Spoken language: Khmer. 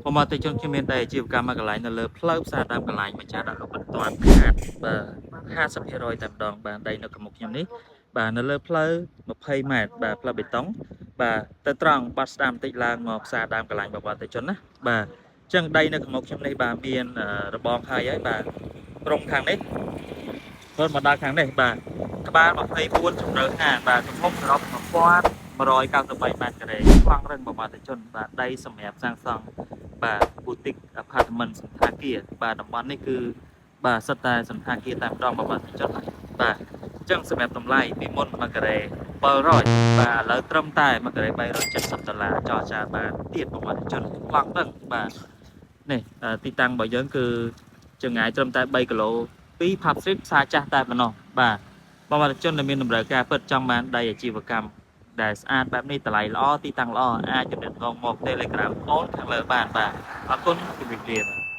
បងមកតិជនខ្ញុំមានដីអាជីវកម្មមួយកន្លែងនៅលើផ្លូវផ្សារដើមកន្លែងម្ចាស់ដាក់លក់បន្ទាន់ខាតបាទ50%តែម្ដងបាទដីនៅខាងមុខខ្ញុំនេះបាទនៅលើផ្លូវ20ម៉ែត្របាទផ្លូវបេតុងបាទទៅត្រង់បាត់ស្ដាំបន្តិចឡើងមកផ្សារដើមកន្លែងបងប្អូនតិជនណាបាទអញ្ចឹងដីនៅខាងមុខខ្ញុំនេះបាទមានរបងហើយហើយបាទក្រុមខាងនេះរត់មកដល់ខាងនេះបាទក្បាល24ជម្រៅ5បាទទំហំសរុប1193ម៉ែត្រការ៉េប្លង់រឹងបងប្អូនតិជនបាទដីសម្រាប់សាងសង់ បាទ boutique apartment សន្តាគារបាទតំបន់នេះគឺបាទសុទ្ធតែសន្តាគារតែម្ដងបងប្អូនចុះបាទអញ្ចឹងសម្រាប់តម្លៃពីមុន1ការ៉េ700បាទឥឡូវត្រឹមតែ1ការ៉េ370ដុល្លារចរចាបានទៀតបងប្អូនជនប្លង់ហ្នឹងបាទនេះទីតាំងរបស់យើងគឺចម្ងាយត្រឹមតែ3គីឡូពី Pub Street ផ្សារចាស់តែប៉ុណ្ណោះបាទបងប្អូនជនដែលមានតម្រូវការពិតចង់បានដីអាជីវកម្មដែលស្អាតបែបនេះតម្លៃល្អទីតាំងល្អអាចទំនាក់ទំនងមក Telegram អូនខាងលើបានបាទអរគុណជម្រាបលាបាទ។